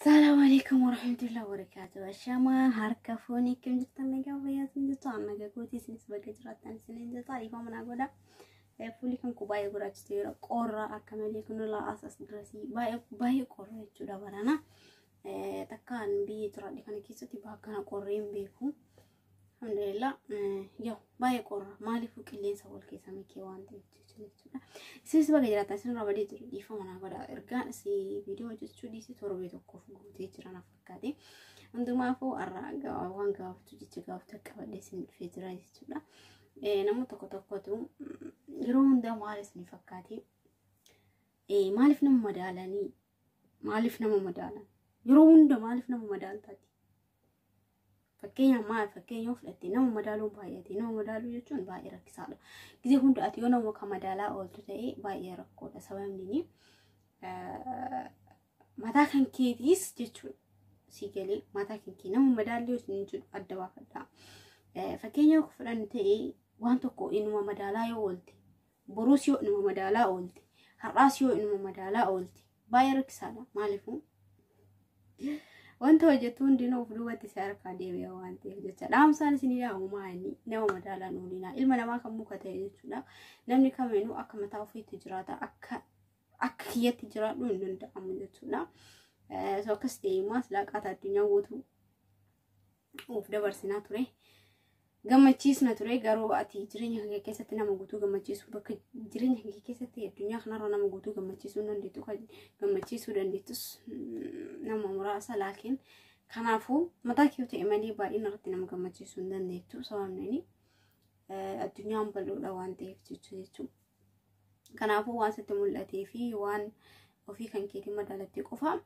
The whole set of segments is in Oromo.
Salaamu alaikum warahmatullahi wabarakatuh. Ashamaa harka fuunii akkam jirtan nagaa fayyaa isin jirtu amma gagooti isinis bakka jiraattan isiniin jirta dhiifama naa godha. Fuulli kan koo baay'ee gurraachiste yeroo qorra akka malee kun as as dirasii baay'ee baay'ee qorra jechuudha barana. Takkaan biyya jiraadhe kana keessatti bakkana qorree hin beeku. Alhamdulillah yoo baay'ee qorra maaliifuu qilleensa wal keessa makee waan ta'eef jechuudha. Isinis baga jiraattan isin irraa badee jiru dhiifama naa godha. Ergaan isii viidiyoo hojjechuu dhiisee torbee tokkoof guutee jira na fakkaate. Hundumaafuu har'a waan gabaabtuu jecha gabaabtuu qabadhee isin dhufee jira jechuudha. Nama tokko tokkotu yeroo hundaa maal isin fakkaate? Maaliif nama madaalanii? Maaliif nama madaalan? Yeroo hunda maaliif nama madaaltaati? Fakkeenyaaf maal fakkeenya yoo fudhatte nama madaaluun baay'ate nama madaaluu jechuun baay'ee rakkisaadha. Gizee hunda ati yoo nama kan madaalaa ooltu ta'e baay'ee rakkoodha. Sababni ni mataa kan keetiis jechuudha. Si galee mataa kan kee nama madaalli yoo isin jedhu adda baafadha. Fakkeenya yoo fudhanne ta'e waan tokko inuma madaalaa yoo oolte boruus yoo inuma madaalaa oolte har'aas yoo inuma madaalaa oolte baay'ee rakkisaadha. Maaliifuu wanta hojjetu hundinuu of duubatti si harkaa deebi'a waan ta'eef jecha dhaamsaan isin dhaamu maali nama madaalaan oolinaa ilma namaa kan muka ta'e jechuudha. Namni kamiinuu akka mataa ofiitti jiraata akka akka kiyyatti jiraadhu hin danda'amu jechuudha. So akkas ta'e immoo laaqaata addunyaa guutuu of dabarsinaa ture. Gammachiisna ture garuu ati jireenya kee keessatti nama guutuu gammachiisuu bakka jireenya kee keessatti addunyaa kanarra nama guutuu gammachiisuu dandeettu kan gammachiisuu dandeettus nama muraasa laakiin kanaafuu mataa kee ta'e malee baay'ina irratti nama gammachiisuu hin dandeettu sababni inni addunyaan bal'oodha waan ta'eef jechuudha. Kanaafuu waan sitti mul'atee fi waan ofii kan keetiin madaalattee qofa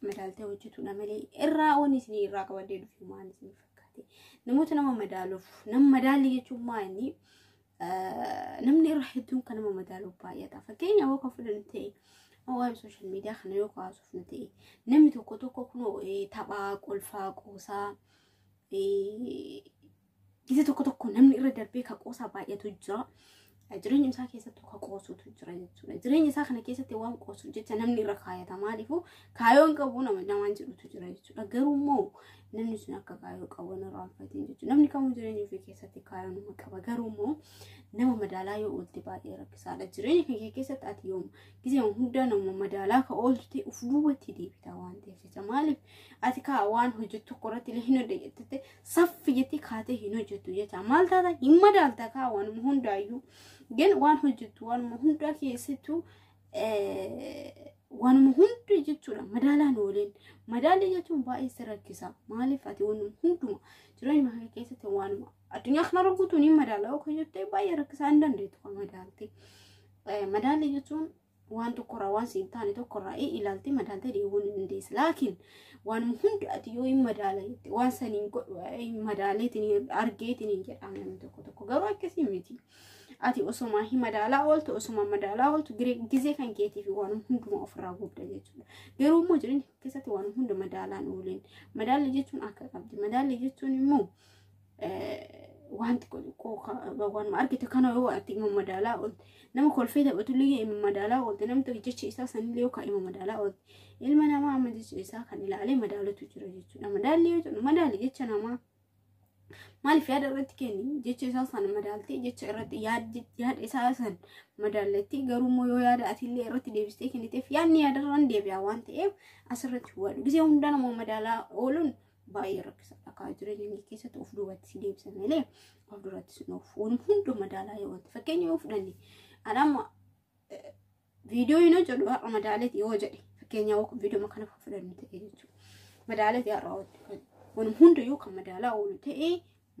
madaaltee hojjetudha malee irraa waan isinii irraa qabadee dhufe maal isinii fakkaate. Namoota nama madaaluuf nama madaalli jechuun maa inni namni irra hedduun kan nama madaaluuf baay'ata. Fakkeenya yoo kan fudhannu ta'e waan sooshaal miidiyaa kana yoo kaasuuf ta'e namni tokko tokko kunoo taphaa qolfaa qoosaa gisa tokko tokko namni irra darbee kan qoosaa baay'atu jira. Jireenya isaa keessatti kan qoosutu jira jechuudha. Jireenya isaa kana keessatti waan qoosuuf jecha namni irra kaayata. Maaliifuu kaayoon qabu nama namaan jedhutu jira jechuudha. Garuu immoo namni sun akka kaayoo qabu hin irraanfatin jechuudha. Namni kamuu jireenya ofii keessatti kaayoo nama qaba. Garuu immoo nama madaalaa yoo oolte baay'ee rakkisaadha. Jireenya kee keessatti ati yoom gisee hunda nama madaalaa ka ooltu ta'e of duubatti deebita waan ta'eef jecha. Maaliif ati kaa waan hojjettu tokko irratti illee hin hojjette saffi jettee kaatee hin hojjettu jecha. Maal taata hin madaalta kaa waanuma hundaayyuu. Gan waan hojjettu waanuma hundaa keessattuu waanuma hunda jechuudha madaalaan ooleen. Madaalli jechuun baay'ee si rakkisa. Maaliif ati waanuma hunduma jireenya kee keessatti waanuma addunyaa kanarra guutuun hin madaalaa yookaan jettee baay'ee rakkisaa hin dandeettu kan madaalte. Madaalli jechuun waan tokkorraa waan siin taane tokkorraa ilaaltee madaaltee deemuu ni dandeessa. Laakiin waanuma hunda ati yoo hin madaala jette waan saniin godhu hin madaaleetiin argeetiin hin jedhamu namni tokko tokko garuu akkasii miti. Ati osoma hin madaalaa ooltu osoma madaalaa ooltu gizee kan keetii fi waanuma hunduma ofirraa gubda jechuudha. Garuu immoo jireenya keessatti waanuma hunda madaalaan ooleen. Madaalli jechuun akka qabdi. Madaalli jechuun immoo waan xiqqoo xiqqoo waanuma argite kana yoo ati ima madaalaa oolte nama kolfee taphatu illee ima madaalaa oolte namni tokko jecha isaa sanillee yookaan ima madaalaa oolte ilma namaa amma jecha isaa kan ilaalee madaalatu jira jechuudha. Madaalli yoo jedhu madaalli jecha namaa maaliif yaada irratti kenni jecha isaa sana madaaltee jecha irratti yaada isaa san madaalletti garuu immoo yoo yaada atillee irratti deebistee kenniteef yaadni yaada irraan deebi'a waan ta'eef asirratti hubadhu. Gisee hundaa nama madaalaa ooluun baay'ee rakkisaadha. Akka jireenya kee keessatti of duubatti si deebisa malee of duratti si oofu. Waan hunda madaalaa yoo oolte fakkeenya yoo fudhanne ani amma viidiyoo hin hojjedhu har'a madaaleeti yoo jedhe fakkeenya viidiyoo kana fudhannu ta'e jechuudha. Madaaleeti har'a oolte. Waan hunda yoo kan madaalaa oolu ta'e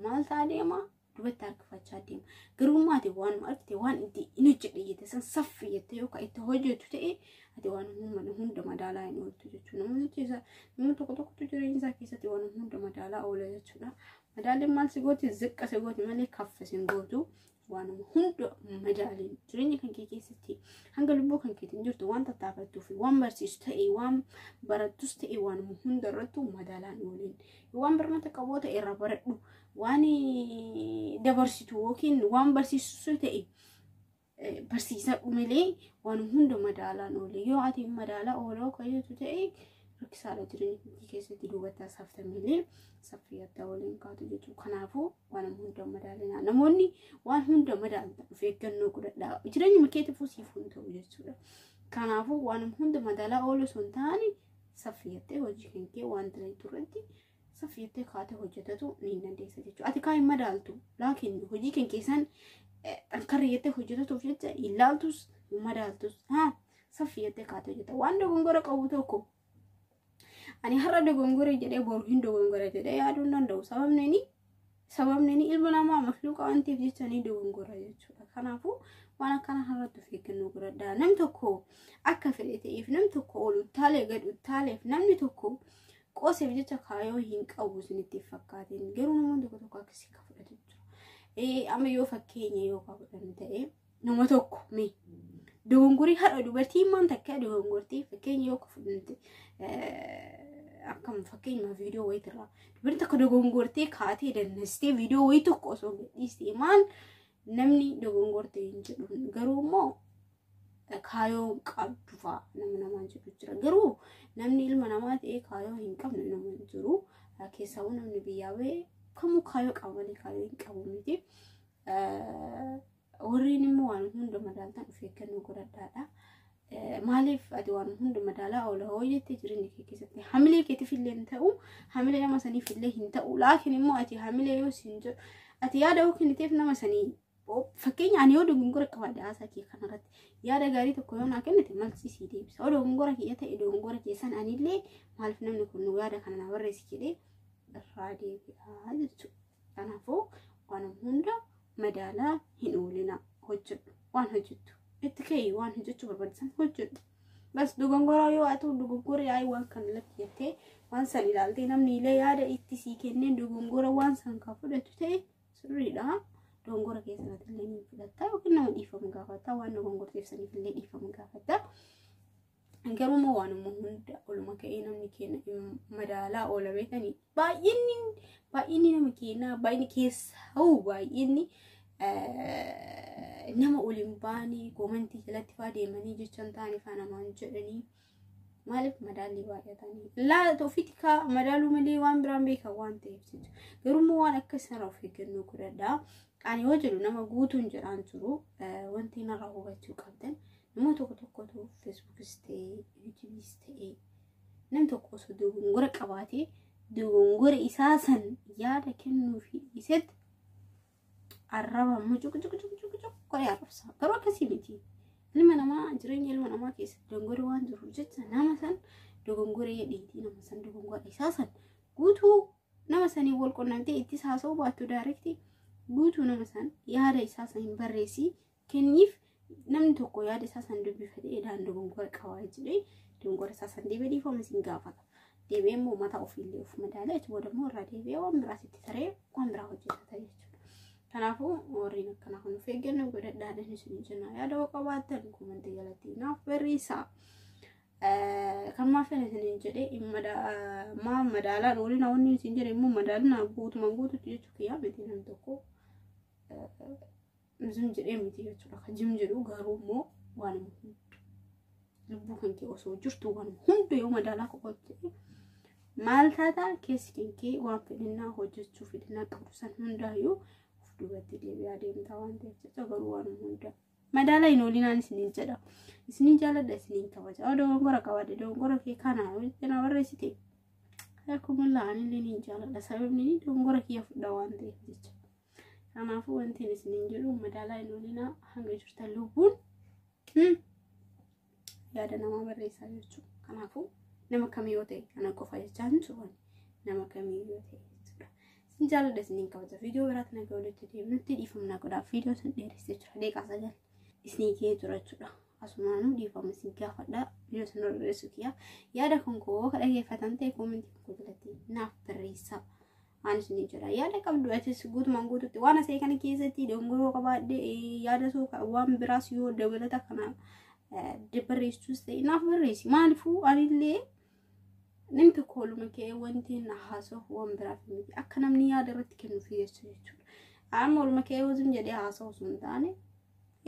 maal ta'a deema duubatti harkifachaa deema. Garuu maati waan argite waan itti hin hojjedhe jette san saffi jettee yookaan itti hojjettu ta'e ati waan hunda madaalaa hin ooltu jechuudha. Namni keessa namni tokko tokkotu jireenya isaa keessatti waan hunda madaalaa oola jechuudha. Madaalli maal si gooti ziqqa si gooti malee kaffa si hin gootu. Waan hunda madaaliin jireenya kan kee keessatti hanga lubbuu kan keetiin jirtu waan tattaafattuu fi waan barsiisu ta'e waan barattus ta'e waan hunda irrattuu madaalaan ooliin. Waan barnoota qaboo ta'e irraa baradhu waan dabarsitu yookiin waan barsiisu ta'e barsiisadhu malee waan hunda madaalaan oole. Yoo ati madaalaa ooloo kayyatu ta'e Rakkisaadha jireenya kee keessatti duubatti haasaftamillee saffiyyatta waliin kaatu jechuudha. Kanaafuu waan hunda madaalinaa. Namoonni waan hunda madaaltan of eeggannoo godhadhaa. Jireenyuma keetiifuu siif hin ta'u jechuudha. Kanaafuu waan hunda madaalaa oolu osoo hin taane saffiyyattee hojii kan kee waan dalagdu irratti saffiyattee kaatee hojjetatu ni dandeessa jechuudha. Ati kaa hin madaaltu laakiin hojii kan keessan xankarra jettee hojjetatuuf jecha ilaaltus hin madaaltus haa saffiyattee kaatee hojjeta. Waan dogongora qabu tokko ani har'a dogongore jedhee boru hin dogongore jedhee yaaduu hin danda'u. Sababni inni ilma namaa makluuqa waan ta'eef jecha ni dogongora jechuudha. Kanaafuu waan akkana irratti of eeggannoo godhadhaa. Namni tokko akka fedhe ta'eef namni tokko ol uttaalee gad uttaaleef namni tokko qooseef jecha kaayoo hin qabu isinitti fakkaateen garuu namoonni tokko tokko akkasii ka fudhatu jira. Amma yoo fakkeenya yoo ka fudhannu ta'e nama tokko mee dogongorii haadha dubartii maan takka dogongortii fakkeenya yoo ka fudhannu akkam fakkeenyuma viidiyoo wayiitirraa dubartiin tokko dogongortee kaatee dannastee viidiyoo wayii tokko osoo gadhiistee maal namni dogongortee hin jedhu garuu immoo kaayoo qabdu fa'a nama namaan jedhu jira. Garuu namni ilma namaa ta'ee kaayoo hin qabne nama hin jiru. Keessaawuu namni biyyaa bahee kamuu kaayoo qaba malee kaayoo hin qabu miti. Warreen immoo waan hunda madaaltan of eeggannoo godhadhaadha. Maaliif ati waan hunda madaalaa oola hoo jettee jireenya kee keessatti hamilee keetiif illee hin ta'u, hamilee nama saniif illee hin ta'u. Laakiin immoo ati hamilee yoo siin jedhu ati yaada yoo kenniteef nama sanii fakkeenya ani yoo dogongora qabaadhe haasaa kee kanarratti yaada gaarii tokko yoo naa kennite malsi sii deebisa. Yoo dogongora kiyya ta'e dogongora keessan anillee maaliif namni kun yaada kana naa barreessi jedhee irraa deebi'aa jechuudha. Kanaafuu waan hunda madaalaa hin oolina, hojjedhu waan hojjettu itti ka'ii waan hojjechuu barbaachisan hojjedhu. Bas dogongora yoo haa ta'u dogongora yaa'ii waan kana lakki jettee waan san ilaaltee namni illee yaada itti sii kennee dogongora waan san kan fudhatu ta'e sirriidha. Dogongora keessatti illee ni fudhatta yookiin nama dhiifama gaafata waan dogongorteef saniif illee dhiifama gaafata. Garuu immoo waanuma hunda oluma ka'ee namni keenya madaalaa oola beekanii baay'inni nama keenyaa baay'inni keessaa baay'inni nama oliin baanii koomantii jalatti faa deemanii jecha hin taane faa namaan jedhanii maaliif madaalli baay'atanii laata ofitti kaa madaaluu malee waan biraan beekan waan ta'eef jechuudha. Garuu immoo waan akka sanarraa of eeggannoo godhadhaa. Ani yoo jedhu nama guutuun jedhaan jiru wanti narraa hubachuu qabdan nama tokko tokkotu feesbuukis ta'ee yuutuubiis ta'ee namni tokko osoo dogongora qabaatee dogongora isaa san yaada kennuu fi dhiisetti arraba mucuq godhee arrabsa. Garuu akkasii miti. Ilma namaa jireenya ilma namaa keessatti dogongora waan jiruuf jecha nama san dogongora dhiitii nama san dogongora isaa san guutuu nama sanii wal qunnamtee ittis haasa'uu baattu direct guutuu nama san yaada isaa san hin barreessii kenniif. Namni tokko yaada isaa san dubbifatee edaan dogongora qabaa jedhee dogongora isaa san deebi'ee dhiifama siin gaafata. Deebi'ee immoo mataa ofiillee of madaalee achi booda immoo irraa deebi'ee waan biraas itti taree waan biraa hojjetata jechuudha. Kanaafuu warreen akkanaa kun of eeggannoo godhadhaadhaan isin jenna. Yaada yoo qabaattan koomantii jalatti naaf barreessaa. Kan maaf isiniin jedhee maa madaalaan waliin wanni isin jedhe immoo madaalina guutumaan guututti jechuu kiyyaa miti namni tokko zim jedhee miti jechuudha. Kan jim jedhu garuu immoo waan lubbuu kan kee osoo jirtu waan hunda yoo madaalaa qofaatti maal taata keessi kan kee waan fedhinnaa hojjechuu fedhinnaa qabdu san hundaayyuu of duubatti deebi'aa deemtaa waan ta'eef jecha garuu waan hunda madaalaa hin oolinaan isiniin jedha. Isiniin jaaladha, isiniin kabaja. Yoo dogongora qabaadhe dogongora kee kana na barreessite akkuma la'anillee ni jaaladha. Sababni dogongora kiyya fudha waan ta'eef jecha. Kanaafuu wanti isiniin jedhu madaalaa hin oolinaa hanga jirtan lubbuun yaada namaa barreessaa jechuudha. Kanaafuu nama kamii yoo ta'e ana qofa jechaa hin jiru nama kamii yoo ta'e jechuudha. Isin jaaladha, isiniin kabaja. Viidiyoo biraatti nagaa walitti deemnutti dhiifama godhaa. Viidiyoo isin dheeressee jira. Daqiiqaa 9 isinii ka'ee jira jechuudha. Asumaanuu dhiifama isin gaafadha. Viidiyoo isin dheeressu kiyya. Yaada kan koo ka dhageeffatan ta'e koomentii koo jalatti naaf barreessaa. Waan isin jedha yaada qabdu atis guutumaan guututti waan asee kana keessatti dogongoroo qabaadhe yaada soo waan biraas yoo dabalata kana barreessus ta'e naaf barreessi. Maaliifuu anillee namni tokko oluma ka'ee wanti na haasa'u waan biraaf miti akka namni yaada irratti kennuuf jechuudha. Amma oluma ka'ee wajjin jedhee haasa'u osoo hin taane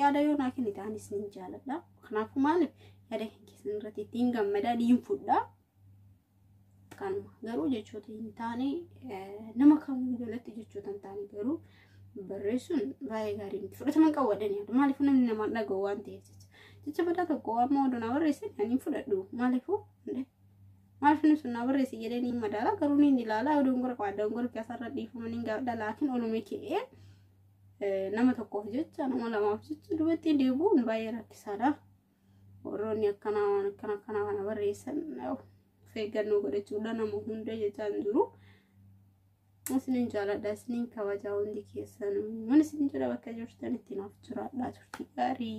yaada yoo naa kennite anis ni jaaladha. Kanaafuu maaliif yaada kan keessan irratti ittiin gammadaa niin fudhaa. Kanuma garuu jechoota hin taane, nama kamuu jalatti jechoota hin taane garuu barreessuun baay'ee gaarii miti. Fudhatama hin qabu jedhanii yaadu. Maaliif namni namaan dhaga'u waan ta'eef jecha. Jecha badaa tokko amma oduu naa barreessan ani hin fudhadhu. Maaliifuu maaliif inni sun naa barreesse jedhee ni madaala, garuu ni ilaala. Dongora qaba, dongora keessarra dhiifama ni gaafadha. Laakiin olume ka'ee nama tokkoof jecha, nama lamaaf jecha duubatti deebi'uun baay'ee rakkisaadha. Warroonni akkanaa waan akkana akkanaa kana barreessan of eeggannoo godhachuudha, nama hunda jechaa hin jiru. Isinin jaaladha, isinin kabajaa hundi keessanuu. Mana isin jira bakka jirtanitti naaf jiraadhaa, turtii gaarii.